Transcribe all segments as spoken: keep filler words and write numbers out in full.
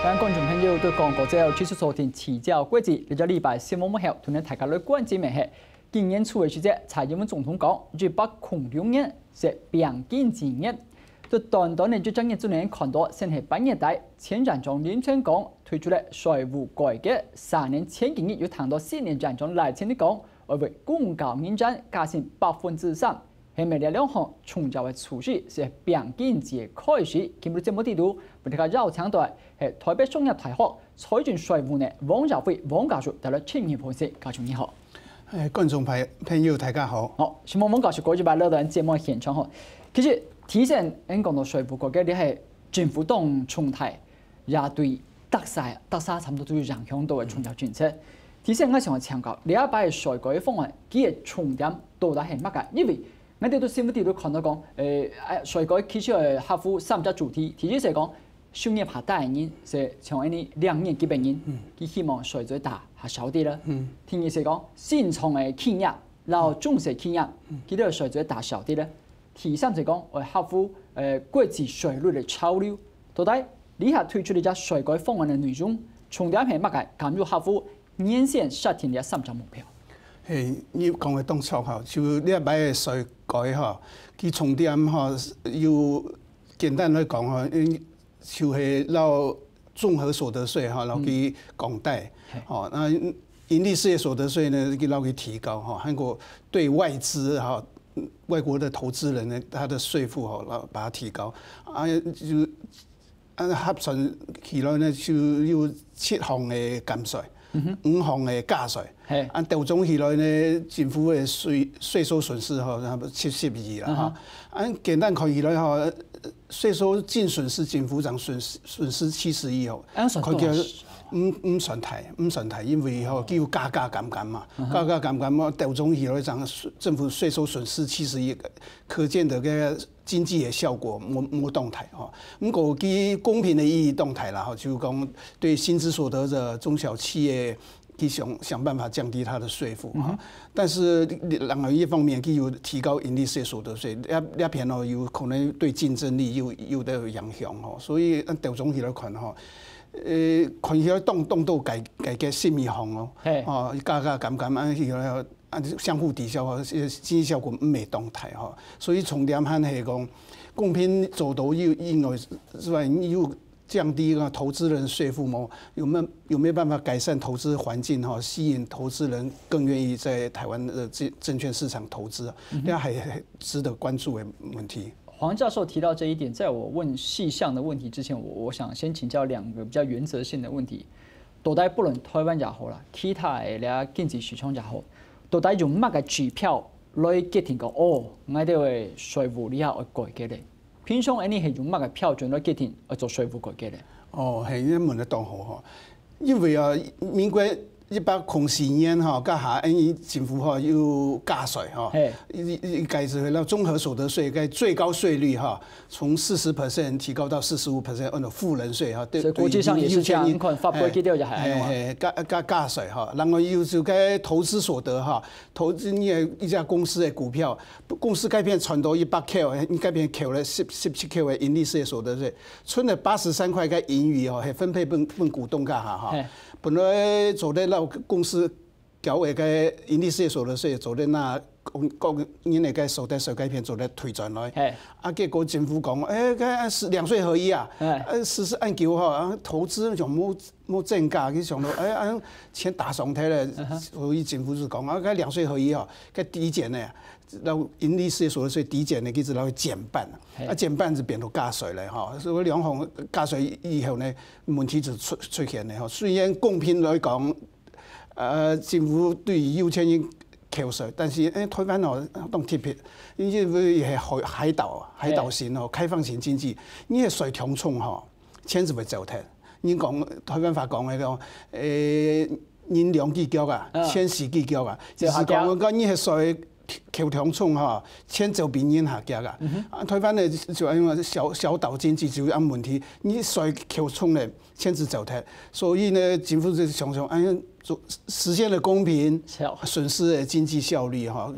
歡迎觀眾朋友對廣告之後繼續收聽《聚焦國際》。這隻禮拜新聞幕後，同大家來關心个係，今年初个時節，蔡英文總統講，一八空六年是平均一年。在短短个一隻月之內，看到先係八月底，前院長林全光推出了稅務改革，三年前幾日又談到新任院長賴清德講，會為公教人員加薪百分之三。 係毋係這兩項重要个措施係平均一个開始？今日節目裡肚，為大家邀請到係台北商業大學財政稅務系个王耀輝王教授，帶來深入分析。教授你好。哎，觀眾朋朋友大家好。好，希望王教授過一擺來到節目現場吼。其實提前，𠊎講到稅務改革，這係政府當重大，也對逐儕逐儕差毋多都有影響到个重要政策。提前，𠊎想要請教，這擺个稅改方案，佢个重點到底係麼个？因為 𠊎兜在新聞裡肚看到講，誒，啊，稅改其實會合乎三隻主題。第一係講，收入較大个人，係像恁呢兩年級个人，佢希望稅水打較少滴啦。第二係講，新創个企業，摎中小企業，佢兜稅水打少滴啦。第三係講，會合乎，呃，國際稅率个潮流。到底這下推出這隻稅改方案个內容，重點係麼个？敢有合乎 年線設定這三隻目標。嘿，你講个當著吼，就這擺个稅改吼，佢重點吼，有簡單來講吼，就係摎綜合所得稅吼，摎佢降低，吼，那營利事業所得稅呢，佢摎佢提高吼，還過對外資吼，外國的投資人呢，他的稅負吼，摎把它提高，啊，就 啊，合算起來呢，就有七項个減稅，五項个加稅。啊，調總起來呢，政府个稅稅收損失吼，差不多七十億啦哈。啊，簡單看起來吼，稅收淨損失政府正損失損失七十億吼。啊，算多少？毋毋算大，毋算大，因為吼，佢有加加減減嘛，加加減減嘛，調總起來正政府稅收損失七十億，可見得个 經濟个效果無無當大吼。毋過佢公平个意義當大啦吼，就講對薪資所得者、中小企業去想想辦法降低他的稅負哈。但是另外一方面，佢有提高營利事業所得稅，這這片哦有可能對競爭力又又得有影響吼。所以調總起來看吼，呃，看起來當當多改改革性命項哦，哦，加加減減啊，起來 啊，相互抵消吼，經濟效果毋會當大吼。所以重點還係講，公平做到有以外之外，又降低个投資人稅負無？有沒有有沒有辦法改善投資環境吼，吸引投資人更願意在台灣的證證券市場投資啊？這還還值得關注的問題。黃教授提到這一點，在我問細項的問題之前，我我想先請教兩個比較原則性的問題。到底不論台灣也好啦，其他个這經濟市場也好， 到底用麼个指標來決定講，哦，𠊎兜个稅務這下愛改革咧？平常恁呢係用麼个標準來決定愛做稅務改革咧？哦，係，你問得當好吼。因為啊，民國一八空四年吼，該下恁呢政府吼有加稅吼，嘿，一一改制了綜合所得稅个最高稅率吼，從四十percent提高到四十五percent，按照富人稅吼，對，所以國際上也是這樣，對你看法規記錄也係恁樣啊。嘿嘿，加加加稅吼，然後又係該投資所得吼， 投資你个一家公司个股票，公司該片賺到一百塊，你該片扣了十十七塊个營利事業所得稅，賰了八十三塊个盈餘哦，係分配分分股東該下哈。本來做得摎公司交个該營利事業所得稅，做得拿公公人个該所得稅該片做得退轉來。啊，結果政府講，哎，該是兩稅合一啊，呃，實施恁久哈，啊，投資就無 無增加，佢想到，哎，啊，錢打爽忒了，所以政府就講，啊，該兩稅合一哦，該抵減呢，然後營利事業所得稅抵減呢，佢就摎佢減半，啊，減半就變到加稅了哈。所以兩項加稅以後呢，問題就出出現了哈。雖然公平來講，呃，政府對有錢人扣稅，但是，哎，台灣哦，當特別，因為係海海島，海島型哦，開放型經濟，你个稅忒重吼，錢就會走忒。 人講台灣話講个講，誒，人量計較啊，錢勢計較啊，就係講講你係稅扣當重吼，錢就比人較遽啊。啊，台灣呢就恁樣小小島經濟就有恁問題，你稅扣重了，錢就走忒。所以呢，政府就想想，哎，做實現了公平，損失了經濟效率哈，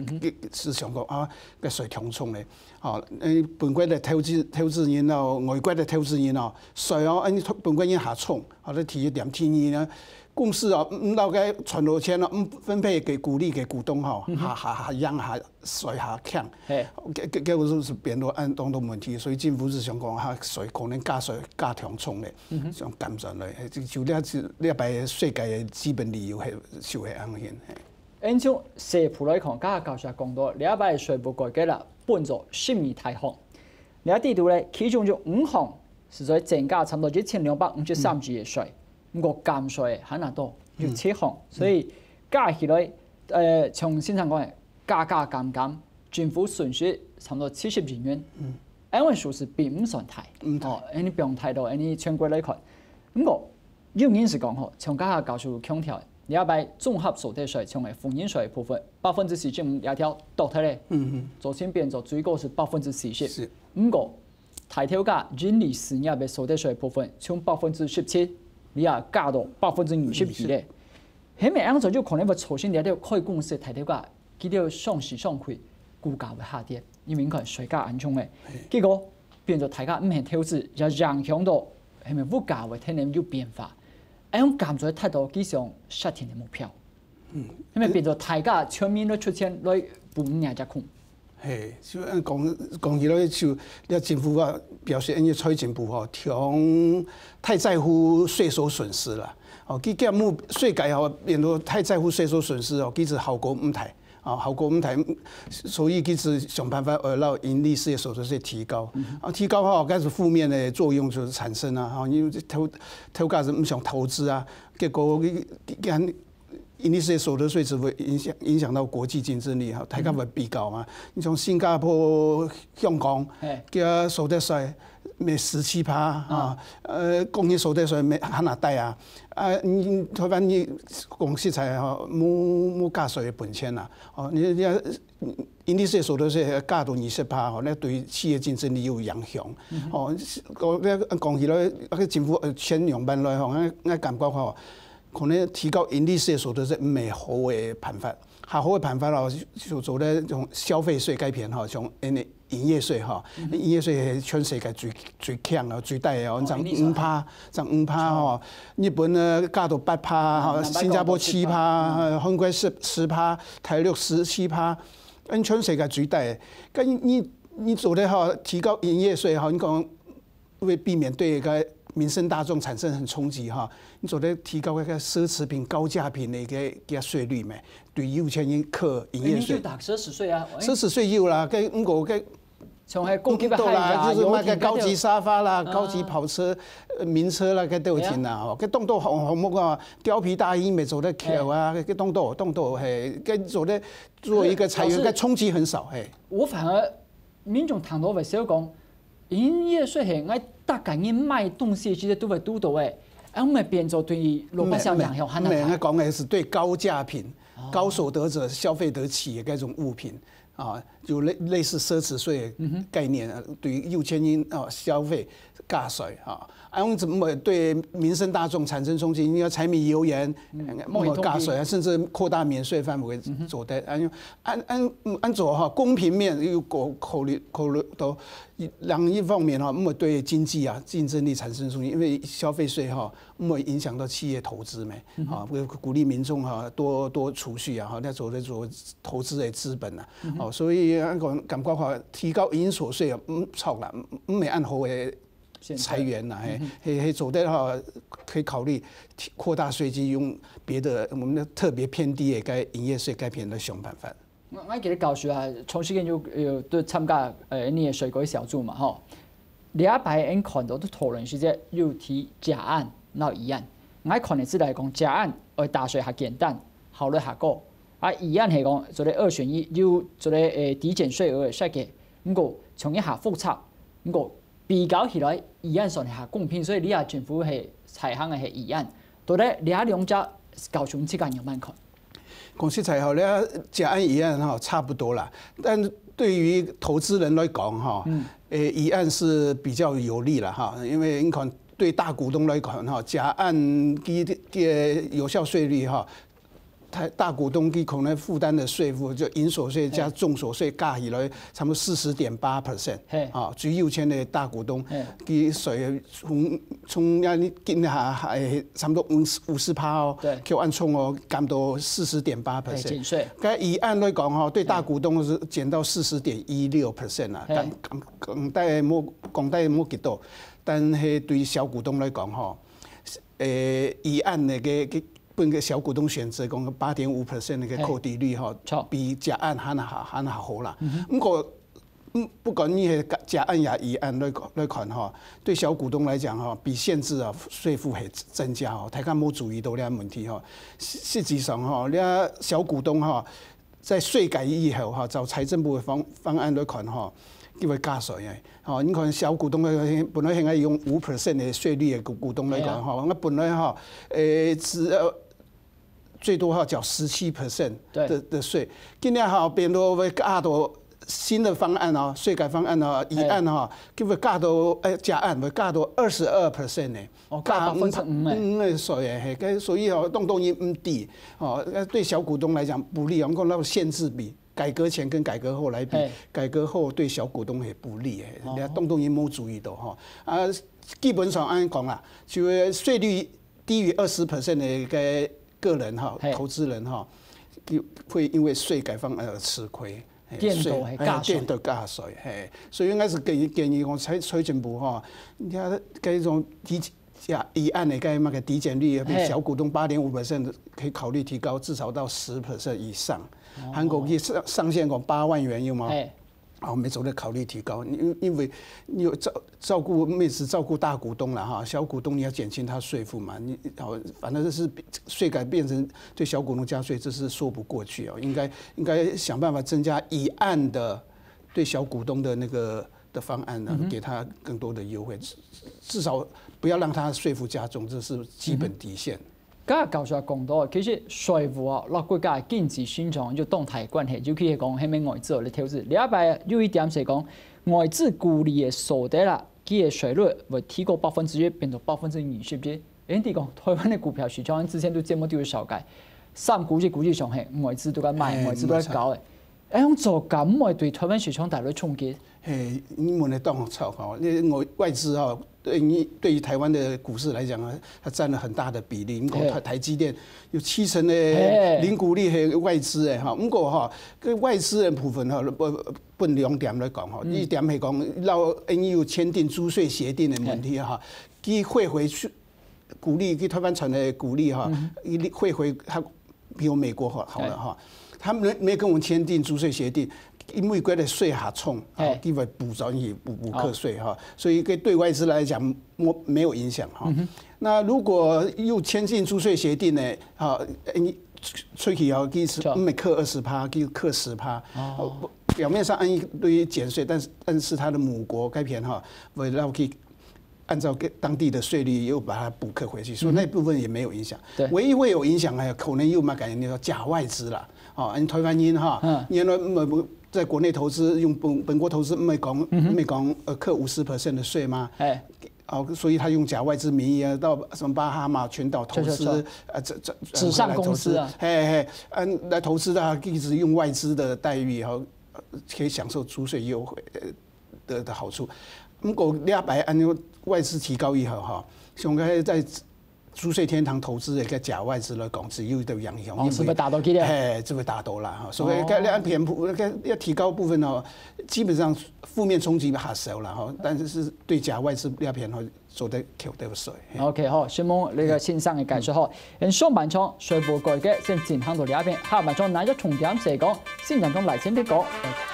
是想講啊，該稅當重了。吼，誒，本國个投資投資人哦，外國个投資人哦，稅哦，恁本國人較重，好，這第一點。第二呢，公司哦，毋摎該賺到錢哦，毋分配給股利給股東吼，下下下樣下稅下強，嘿，結結結果就是變到恁當多問題，所以政府是想講哈，稅可能加稅加當重咧，想減轉來，嘿，就就這這擺稅改个基本理由係就係恁樣，嘿。恁從細部來看，剛剛教授講到，這擺稅務改革啦，分做十二大項。這底肚咧，其中有五項係在增加差不多一千兩百五十三億个稅，毋過減稅還較多，有七項，所以加起來，呃，像先生講个，加加減減，政府損失差不多七十億元。因為數字並毋算大，毋大哦，恁樣放大到恁樣全國來看。毋過有人是講吼，像剛剛教授強調，這擺綜合所得稅像係富人稅个部分，百分之四十五這條倒忒咧，嗯昨天變做最高係百分之四十。是毋過大頭家營利事業个所得稅部分，從百分之十七，你也加到百分之二十二咧。係毋係恁樣就可能會造成這條開公司大頭家，佢兜上市上櫃，股價會下跌，因為你看稅價恁重咧，結果變做大家毋肯投資，也影響到係毋係物價會天天有變化。恁樣減稅忒多，佢想設定个目標，係毋係變做大家全民都出錢來補你這隻空？嘿，就恁講講起來，就這政府啊，表示因為財政部吼，忒太在乎稅收損失了。哦，佢佢目稅改吼，變到太在乎稅收損失哦，其實效果毋大。哦，效果毋大，所以其實想辦法呃，讓營利事業所得稅提高。啊，提高吼，開始負面的作用就產生啊，吼，因為頭頭家是毋想投資啊，結果佢佢 營利事業所得稅只會影響影響到國際競爭力哈，大家會比較嘛。你像新加坡、香港，嘿佢所得稅每十七趴啊，呃，工業所得稅每還較低啊，啊，你台灣你講實在哈，無無加稅个本錢啊，哦，你你營利事業所得稅加到二十趴吼，那對企業競爭力有影響。哦，講講起來，那個政府呃錢用搬來吼，那那感覺吼。 可能提高營利事業所得稅毋係好个辦法。較好个辦法咯，就做咧種消費稅改變吼，像恁營業稅吼，營業稅係全世界最最強啊，最低个哦，漲五趴，漲五趴吼。日本呢加到八趴吼，新加坡七趴，韓國十十趴，大陸十七趴，恁全世界最低个。該你你做咧吼，提高營業稅吼，你講 為避免對該民生大眾產生很衝擊哈，你做得提高該个奢侈品、高價品的一個一個稅率咩？對有錢人課營業稅。打奢侈稅啊，奢侈稅有啦，該毋過該從還供給到啦，就是賣个高級沙發啦、高級跑車、呃名車啦，該都有停啦吼。該當多項項目啊，貂皮大衣乜做得扣啊，該當多當多嘿，該做得做一個裁員，該衝擊很少嘿。我反而民眾聽到會想講，營業稅係𠊎大家人買東西其實都會堵到誒，啊，毋係變做對老百姓影響還較大。毋係，𠊎講个係對高價品、高所得者消費得起的該種物品啊，就類類似奢侈稅的概念啊，對於有錢人啊消費加稅啊，啊，用怎麼對民生大眾產生衝擊？因為柴米油鹽，莫加稅啊，甚至擴大免稅範圍做得，啊，用按按按做哈，公平面又考考慮考慮到。 然後一方面哈，毋會對經濟啊競爭力產生衝擊，因為消費稅哈，毋會影響到企業投資咩，啊，會鼓勵民眾哈多多儲蓄啊，哈，來做來做投資的資本啊，哦，所以啊講感覺哈，提高營所稅啊，毋錯啦，毋毋係恁好个裁員啦，嘿，嘿嘿做得哈，可以考慮擴大稅基，用別的我們的特別偏低的該營業稅改變來想辦法。 𠊎𠊎記得教授啊，長時間有有都參加呃你个稅改小組嘛吼。這擺𠊎看到都討論時節有提甲案摎乙案。𠊎看个資料講甲案愛打稅較簡單，效率較高。啊乙案係講做得二選一，有做得呃抵減稅額个設計，毋過像一下複雜，毋過比較起來，乙案算係較公平，所以你啊政府係採行个係乙案。到底這兩隻教授自家仰般看？讲实在吼，你甲案乙案吼差不多啦，但对于投资人来讲吼，嗯，诶，乙案是比较有利啦哈，因为你看对大股东来讲哈，甲案个个有效税率哈，大大股东个可能负担的税负，就营所税加重所税加起来，差不多四十点八 percent，嘿，啊，最有钱的大股东，嘿，个税从从那你今下还差不多五十五十趴哦，对，扣按冲哦，降到四十点八 percent，减税。该乙案来讲哈，对大股东是减到四十点一六 percent 啊，讲讲讲大无讲大无几多，但是对小股东来讲哈，呃，乙案那个个分个小股东选择讲八点五 percent 那个扣抵率哈，比甲案还好还好啦。不过嗯，不管你是甲案也乙案来来看哈，对小股东来讲哈，比现制啊税负还增加哈，大家无注意到这个问题哈。实实际上哈，这小股东哈，在税改以后哈，照财政部的方方案来看哈，就会加税诶。哦，你看小股东的本来应该用五 percent 的税率的股股东来讲哈，那本来哈，诶，只要最多哈缴十七 percent 的的税，今年哈变到会加到新的方案哦，税改方案哦，乙案哈，就会加到，哎，甲案会加到二十二 percent 呢，哦，加百分之五呢，嗯，所以嘿，所以哦，动动也唔低哦，那对小股东来讲不利哦，我讲到现制比改革前跟改革后来比，改革后对小股东也不利，人家动动也没注意到哈啊。基本上按讲啦，就税率低于二十 percent 的一个个人哈，投资人哈，就会因为税改方案而吃亏。电动还加稅，电动加税，嘿，所以应该是建议建议讲财财政部哈，你看该种抵甲乙案的该那个抵减率，小股东八点五 percent 可以考虑提高至少到十 percent 以上。韩国可以上上限讲八万元有吗？哦，没走的考虑提高，因因为你有照照顾妹子照顾大股东了哈，小股东你要减轻他税负嘛，你好，反正这是税改变成对小股东加税，这是说不过去哦，应该应该想办法增加乙案的对小股东的那个的方案呢，给他更多的优惠，至少不要让他税负加重，这是基本底线。 該教授講到，其實稅負哦，落國家經濟成長有當大關係，尤其係講係面外資來投資。這擺有一點係講，外資鼓勵个所得啦，佢个稅率會提高百分之一，變到百分之二十一。誒，你講台灣个股票市場之前都節目都有紹介，三股一股以上係外資都在買，外資都在搞誒。誒，用做敢毋會對台灣市場帶來衝擊？ 嘿，你問得當好吼，因為外資吼，對於對於台灣的股市來講啊，它佔了很大的比例。你看台台積電有七成的零股利係外資誒哈，毋過哈，該外資的部分哈，分分兩點來講哈，一點係講，摎N E U簽訂租稅協定的問題哈，佢匯回去 股利，去台灣賺的股利哈，一定匯回它比我美國好好了哈。他們沒沒跟我們簽訂租稅協定，因為國的稅較重，啊，基本補轉去補補課稅哈，所以對對外資來講，沒沒有影響哈。那如果又簽訂租稅協定呢，哈，你出去哦，其實沒課二十趴，就課十趴。哦，表面上按一堆減稅，但是但是它的母國該片哈，會讓去 按照各當地的稅率又把它補課回去，所以那部分也沒有影響。對，唯一會有影響的，可能又嘛感覺你說假外資啦，哦，你台灣人哈，原來在國內投資用本本國投資，沒講沒講呃課五十 percent 的稅嗎？哎，哦，所以他用假外資名義啊，到什麼巴哈馬群島投資，啊，這這紙上公司啊，嘿嘿，嗯，來投資的，一直用外資的待遇哈，可以享受租稅優惠。 的的好處。毋過這擺按呢外資提高以後哈，像該在租稅天堂投資的一個假外資來講，只有一個影響，哦，係毋係打到去了？嘿，係毋係打到啦哈。所以該兩篇要提高部分哦，基本上負面衝擊較少啦哈，但是是對假外資這片哈，做得扣得稅。OK，好，承蒙這個先生个解說吼。 因上半場稅務改革先進行到這片，下半場𠊎个重點係講，先進行來先得講，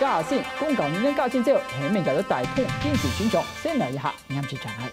加薪，公告明年加薪之後，係毋係就帶動經濟成長，先來一下，念起轉來。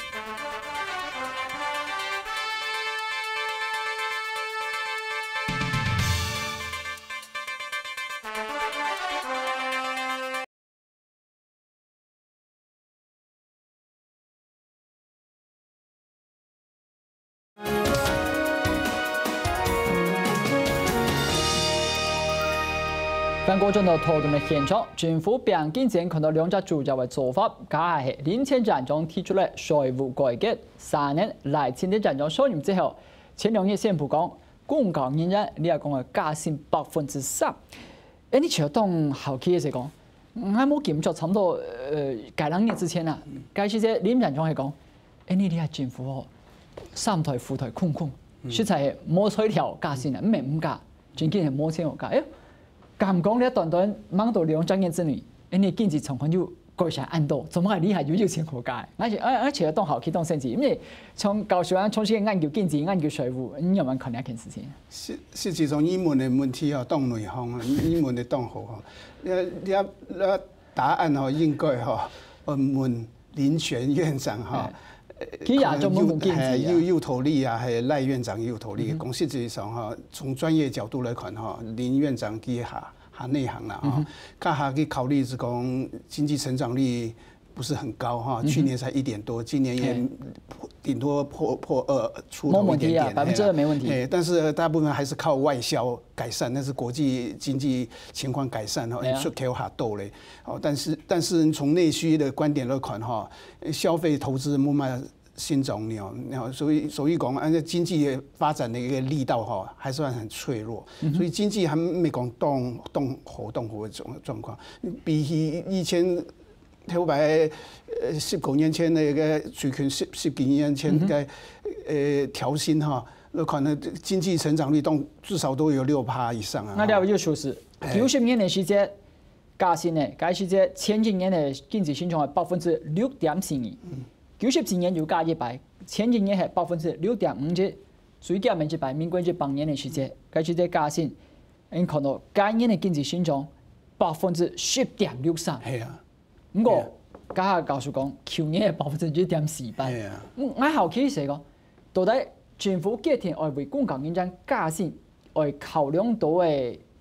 過轉到討論个現場，政府平均前看到兩隻主要个做法，加係林前院長提出个稅務改革，三年來前的院長上任之後，前兩日宣布講，公教人員你也講个加薪百分之三。誒，你就當好奇个係講，𠊎無記錯，差不多呃，該兩年之前啊，該時節林院長係講，誒，你這政府哦，三代五代空空，實在係無才調加薪啊，毋係毋加，正經係無錢好加。誒， 敢講這短短吂到兩隻月之內，𠊎等經濟狀況又改善恁多，做麼个你還有有錢好加？𠊎係，𠊎，𠊎其實當好奇當生趣，因為像教授恁長時間研究經濟、研究稅務，你仰般看這件事情？實，實際上，你問个問題吼，當內行啊，你，你問得當好吼。這，這，這答案吼，應該吼，呃，問林前院長吼。哎。佢也專門講經濟啊。可能又，哎，又，又頭利啊，還有賴院長又頭利。嗯哼。講實際上吼，從專業角度來看吼，林院長佢較，較內行啦吼。嗯哼。較較去考慮是講經濟成長率不是很高哈，嗯哼。去年才一點多，今年也嘿。頂多破，破二出頭一點點，無問題啊，嘿啦。百分之二沒問題。嘿，但是大部分還是靠外銷改善，那是國際經濟情況改善哈，對啊。出口較多咧。 哦，但是，但是從內需的觀點來看哈，消費投資無麼个成長呢，然後所以，所以講，啊，經濟的發展的一個力道哈，還算很脆弱，嗯哼。所以經濟還沒講當，當好，當好的狀，狀況。比起以前頭擺，呃，十九年前的一個最近十，十幾年前的，嗯哼。呃，調薪哈，那可能經濟成長率當，至少都有六趴以上啊。那了解就是，哎。九十年的時節， 加薪呢，該時節前一年个經濟成長係百分之六點四二，嗯。九十四年又加一擺，前一年係百分之六點五一，最減个一擺，民國一百年个時節，該時節加薪，你看到該年个經濟成長百分之十點六三。係啊。毋過，係啊。剛剛教授講，舊年係百分之一點四八。係啊。嗯，𠊎好奇係講，到底政府決定愛為公教人員加薪， 愛考量到个，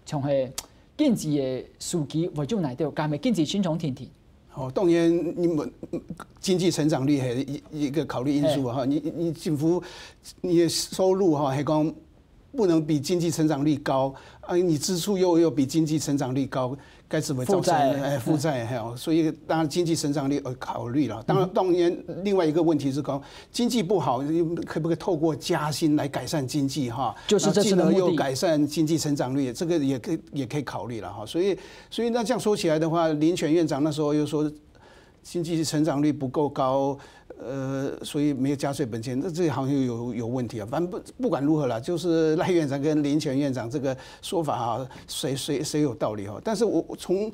像係經濟个數據會做哪兜，敢係經濟成長定定。哦，當然，你問，經濟成長率係一，一個考慮因素哈。嘿。你，你政府，你的收入哈，還講不能比經濟成長率高，啊，你支出又，又比經濟成長率高， 該是會造成，負債。哎，負債，嘿，哦，所以當然經濟成長率要考慮了。當然，嗯。當然，另外一個問題是講，經濟不好，可不可以透過加薪來改善經濟，哈？就是這次的目的。那進而又改善經濟成長率，這個也可以，也可以考慮了，哈。所以，所以那這樣說起來的話，林前院長那時候又說，經濟成長率不夠高， 呃，所以沒有加稅本錢，這，這好像有，有問題啊。反正不，不管如何啦，就是賴院長跟林前院長這個說法哈，誰，誰，誰有道理哈？但是我，我從，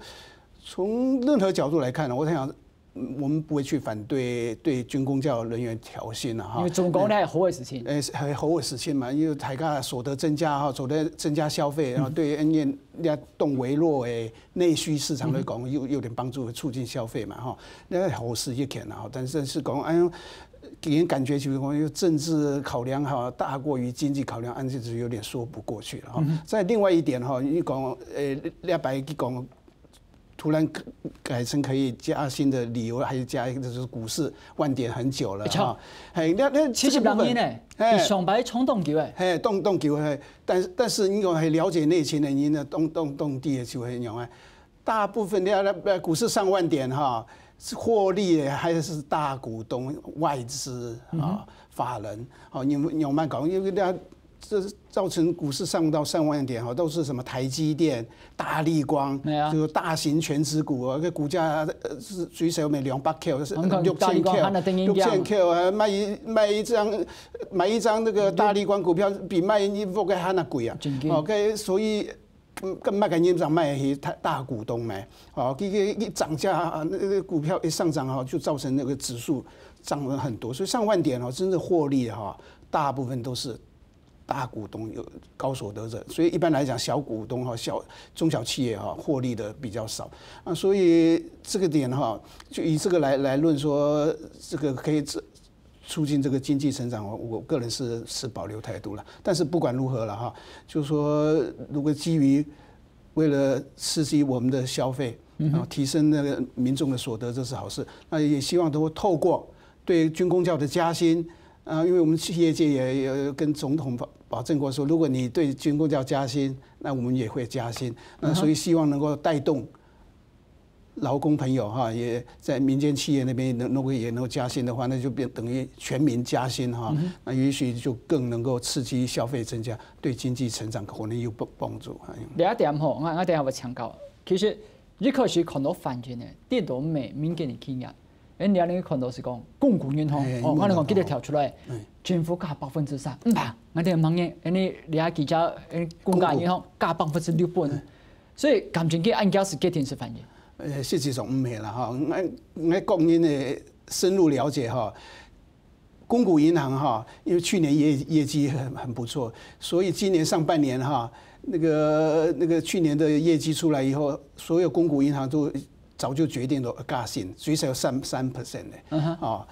從任何角度來看呢，我想，嗯，我們不會去反對對軍公教人員調薪了哈。因為軍公呢，好个事情。哎，係好个事情嘛，因為大家所得增加哈，所得增加消費，然後對於人家當微弱的 內需市場來講，嗯哼。有，有點幫助，促進消費嘛，吼。該好事一件啦，吼。但是，但是講，哎喲，給人感覺就是講，有政治考量哈，大過於經濟考量，恁樣就有點說不過去了，吼。嗯哼。再另外一點哈，你講，呃，這擺講，突然改成可以加薪的理由，還有加一個就是股市萬點很久了，沒錯。哈。嘿，那，那這個部分，七十零年呢，嘿。比上擺衝動久欸。嘿，動，動久欸。 但，但是你講很了解內情的人呢，當，當，當地的就會講啊，大部分的，呃，股市上萬點哈，是獲利的還是大股東、外資啊、嗯哼。法人。哦，你們，你們慢講，因為大家，這造成股市上到上萬點哈，都是什麼台積電、大立光，對啊。就是大型權值股啊，這股價，呃，是最少有兩百K，是我們看六千K，大立光還在等人家嘛。六千K啊，買一，買一張，買一張那個大立光股票比買一屋个還要貴啊。真的。OK，所以，嗯，跟買个人講買个是大，大股東咩？哦，這個一漲價，那個股票一上漲哈，就造成那個指數漲了很多，所以上萬點哦，真正獲利哈，大部分都是大股東有高所得者，所以一般來講，小股東哈，小，中小企業哈，獲利的比較少啊，所以這個點哈，就以這個來，來論說，這個可以促進這個經濟成長，我，我個人是持保留態度了。但是不管如何了哈，就是說，如果基於為了刺激我們的消費，嗯哼。然後提升那個民眾的所得，這是好事。那也希望通過透過對軍公教的加薪，啊，因為我們企業界也，也跟總統報，保证过说，如果你对军公教加薪，那我们也会加薪。那所以希望能够带动劳工朋友哈，也在民间企业那边能能够也能够加薪的话，那就变等于全民加薪哈。那也许就更能够刺激消费增加，对经济成长可能有帮帮助。这一点吼，我我等下会请教。其实一开始看到环境呢，跌到没明显的经验，哎，你那看到是讲公股银行，哎哦，我跟你讲，银行今日跳出来哎，政府加百分之三，唔怕，我等下问你，哎，你你还几家，哎，公家银行加百分之六本，所以感情个按价是决定是反应。呃，实际上毋係啦哈，我我个人呢深入了解哈，公股银行哈，因为去年业业绩很很不错，所以今年上半年哈，那个那个去年的业绩出来以后，所有公股银行都早就决定了加薪，最少三三 percent 的，嗯哼哦，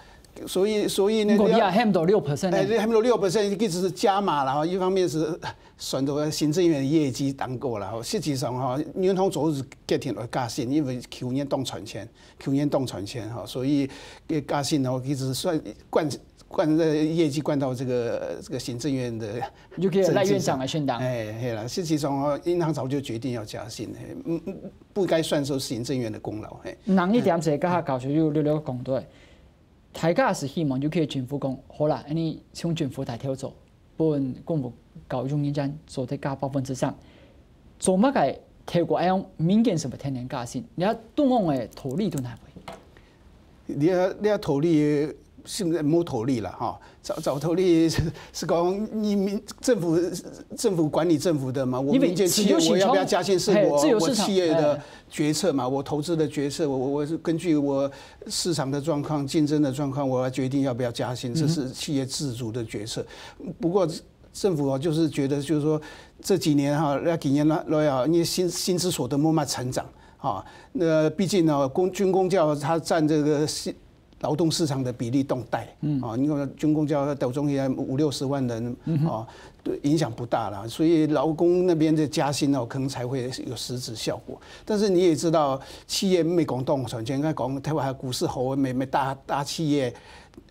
所以所以呢，不过你也要喊到六 percent 哎，呢，这还没有六 percent，一直是加码了哈。一方面是算到行政院的业绩当够了哈，实际上哈，银行早就决定了加薪，因为去年当赚钱，去年当赚钱哈，所以加薪呢，一直算灌灌这业绩灌到这个这个行政院的就可以赖院政绩上长的宣导。哎，嘿啦，实际上哦，银行早就决定要加薪，嘿，嗯嗯，不该算说是行政院的功劳，嘿。人一点子，刚才教授有略略讲到，大家是希望就可以政府讲，好啦，你从政府大头做，本公务高中人间做得加百分之三，做么个透过爱用民间什么天然加薪，你要动用的道理都哪位？你要你要道理，现在没道理了哈。找找道理是是讲你民政府政府管理政府的嘛，我因为民间企业自由市场我要不要加薪是嘿我我自由市场企业的哎决策嘛，我投资的决策，我我我是根据我市场的状况、竞争的状况，我要决定要不要加薪，这是企业自主的决策。不过政府啊，就是觉得就是说这几年哈，那几年来啊，因为薪薪资所得慢慢成长哈，那毕竟呢，公军公教它占这个薪劳动市场的比例动态，嗯啊，因为军公教当中也五六十万人啊，对，影响不大啦，所以劳工那边的加薪哦，可能才会有实质效果。但是你也知道，企业没讲动赚钱，应该讲台湾还股市好，没没大大企业。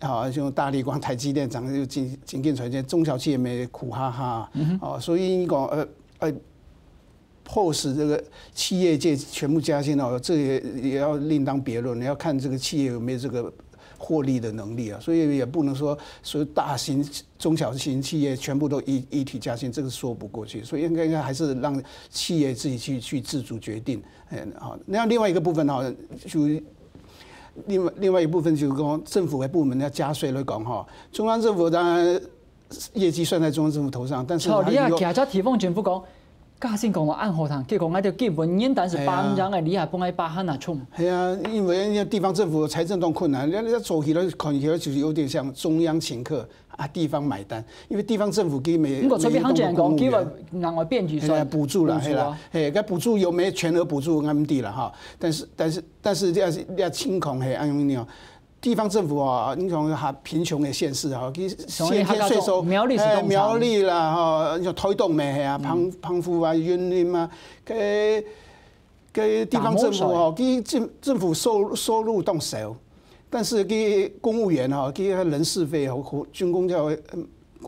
啊，像大立光、台积电涨，就紧紧跟传钱，中小企业没苦哈哈。哦，所以你讲呃呃，迫使这个企业界全部加薪哦，这也也要另当别论，要看这个企业有没有这个获利的能力啊。所以也不能说所有大型、中小型企业全部都一一体加薪，这个说不过去。所以应该应该还是让企业自己去去自主决定。嗯，好，那另外一个部分哈，就另外另外一部分就是讲政府的部门要加税来讲哈，中央政府当然业绩算在中央政府头上，但是操，还有你啊，假假提供政府讲，加薪讲我按好谈，结果我就基本年单是哎呀八张的，你还不爱八汉啊冲？系啊，因为人家地方政府财政当困难，人家做起来看起来就是有点像中央请客啊，地方买单，因为地方政府给每如果出面行政人讲，每一给我个公务员另外变几现在算补助了，补助啊嘿啦，嘿，该补助有没有全额补助，俺们地了哈，但是但是但是要要情况嘿，按样哦。地方政府啊，你从哈贫穷的县市啊，其实从那个先天税收，苗栗是东哎苗栗啦哈，像台东咩嘿啊，澎澎湖啊、云林啊，该该地方政府哦，其实政政府收收入当少，但是给公务员哦，给他人事费哦，军公教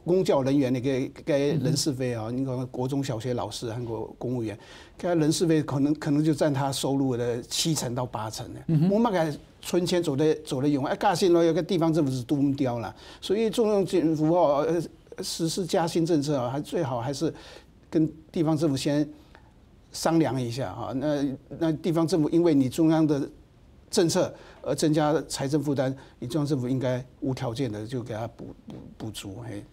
公教人员的个个人事费哦，你看国中小学老师还有公务员，给他人事费可能可能就占他收入的七成到八成呢。我们该存钱做得做得用，哎，加薪了，有个地方政府是堵不掉了，所以中央政府哦，呃，实施加薪政策啊，还最好还是跟地方政府先商量一下哈。那那地方政府因为你中央的政策而增加财政负担，你中央政府应该无条件的就给他补补补助，嘿。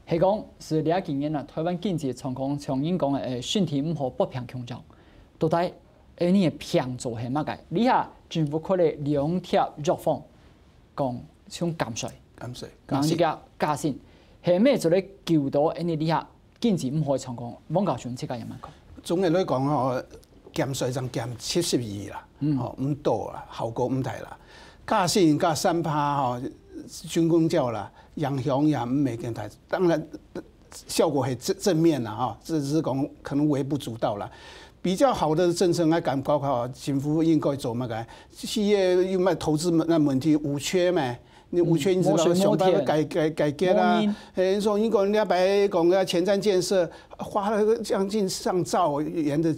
系讲是这几年啊，台湾经济状况像人讲的，诶，身体毋好不平共照。到底，诶，你的平做系么个？你下政府开了两条药方，讲像減税，感谢，然后这个加薪，系咩做咧救到，诶，你下经济毋好的状况，王教授自家也蛮讲。总的来讲吼，减税正减七十二啦，吼，毋多啦，效果毋大啦。加薪加三趴吼，军公教啦，影响也毋会更大。当然，效果很正正面啦，哈，只是讲可能微不足道啦。比较好的政策，我感觉哈，政府应该做么个？企业有没有投资那问题，五缺嘛，你五千人，嗯，上班要改，改，改革啊。無水無電。嘿，所以你講你要白講个前瞻建設，花了将近上兆元的，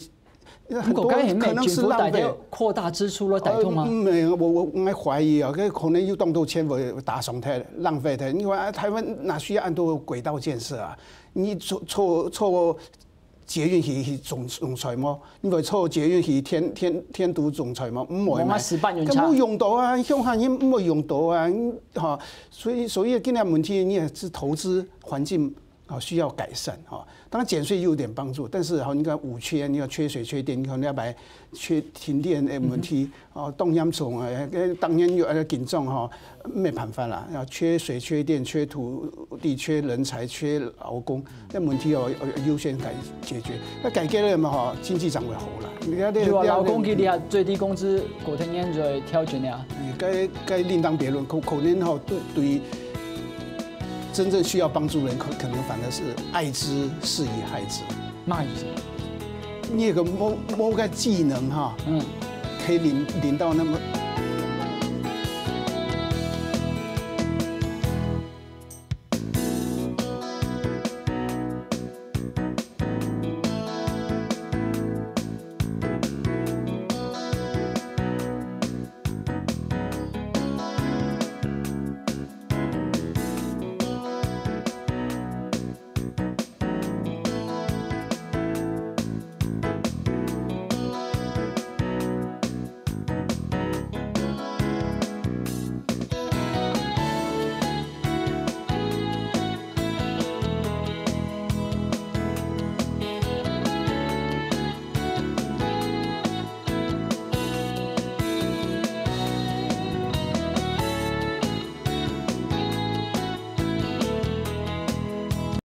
很多不過該係可能是浪費。政府大家擴大支出咯，大眾嗎？呃，嗯，沒有，我，我，我懷疑啊，該可能又當多錢會打損忒，浪費忒。因為啊，台灣哪需要恁多軌道建設啊？你坐，坐，坐捷運去，去總，總裁無？你會坐捷運去天，天，天都總裁無？毋會嘛。無嘛，石板人車。根本用到啊，鄉下人毋會用到啊，嗯，吼。所以，所以今年問題你也是投資環境，啊，需要改善，哈。當然減稅有點幫助，但是，哈，你看五缺，你要缺水缺電，你可能要買缺停電的問題，嗯哼。哦，當严重啊，呃，當然有，呃，緊張哈，沒辦法啦，要缺水、缺電、缺土地、缺人才、缺勞工，這問題哦，要，要優先解，解決。那改革了嘛哈，經濟才會好啦。你看這，有啊，這勞工佢這下最低工資過天年就會調整了。嗯，該，該另當別論，可，可能哈，對，對於真正需要幫助人，可，可能反而是愛之是以害之。麼个意思？你有個某，某個技能哈，嗯。可以領，領到那麼